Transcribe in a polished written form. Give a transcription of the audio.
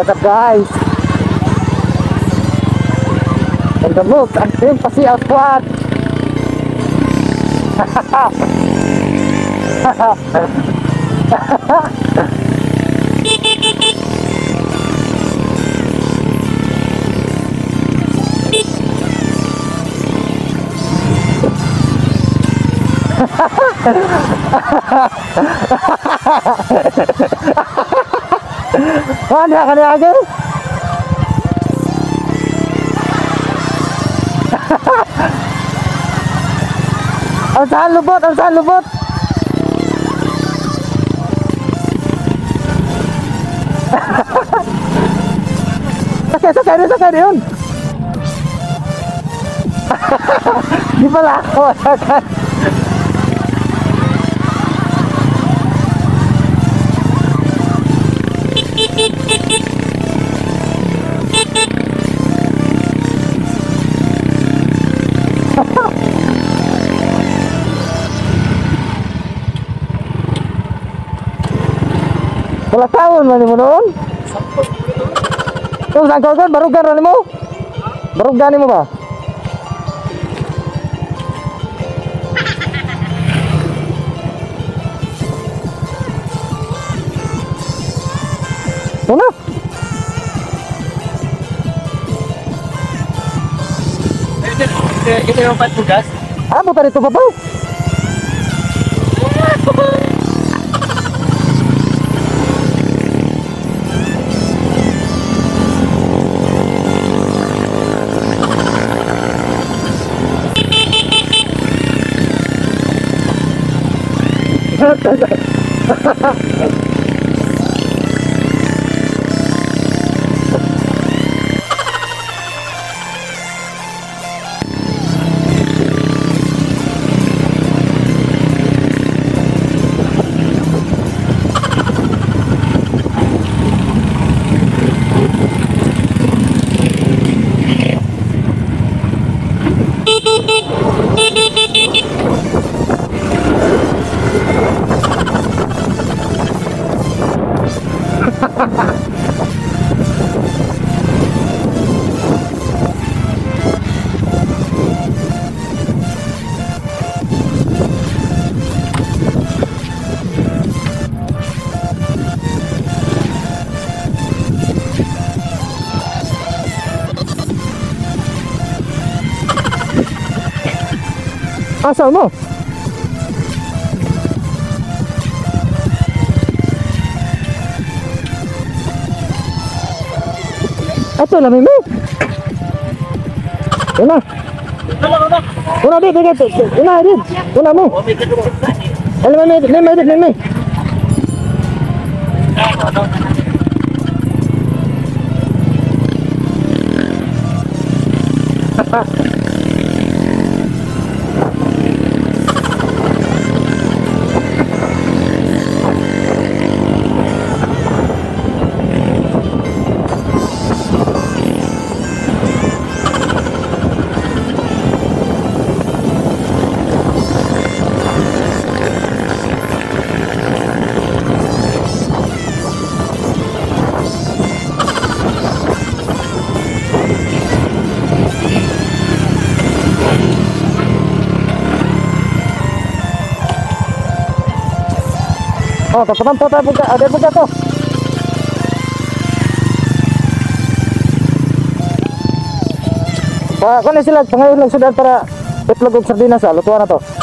What's up, guys? And the move, ang Team Pasiaw Squad. Ano ka niya agad? Ang saan lubot? Ang saan lubot? Sakay, sakay rin, sakay rin yun. Di pala ako. Wala taon man mo noon. Kung saan ka barugan ra nimo? Barugan nimo ba? Una. Ito yung patbugas? Ah, buta dito pa ba? Asa mo? Ato lang mo. Una. Una di, di, di. Una di. Una mo. Alam mo, may may may may. Oh, tatampo tayo buka, ada buka to. Pa, kunin sila, pangayon lang sudan para itlog og sardinas, lutuan na to.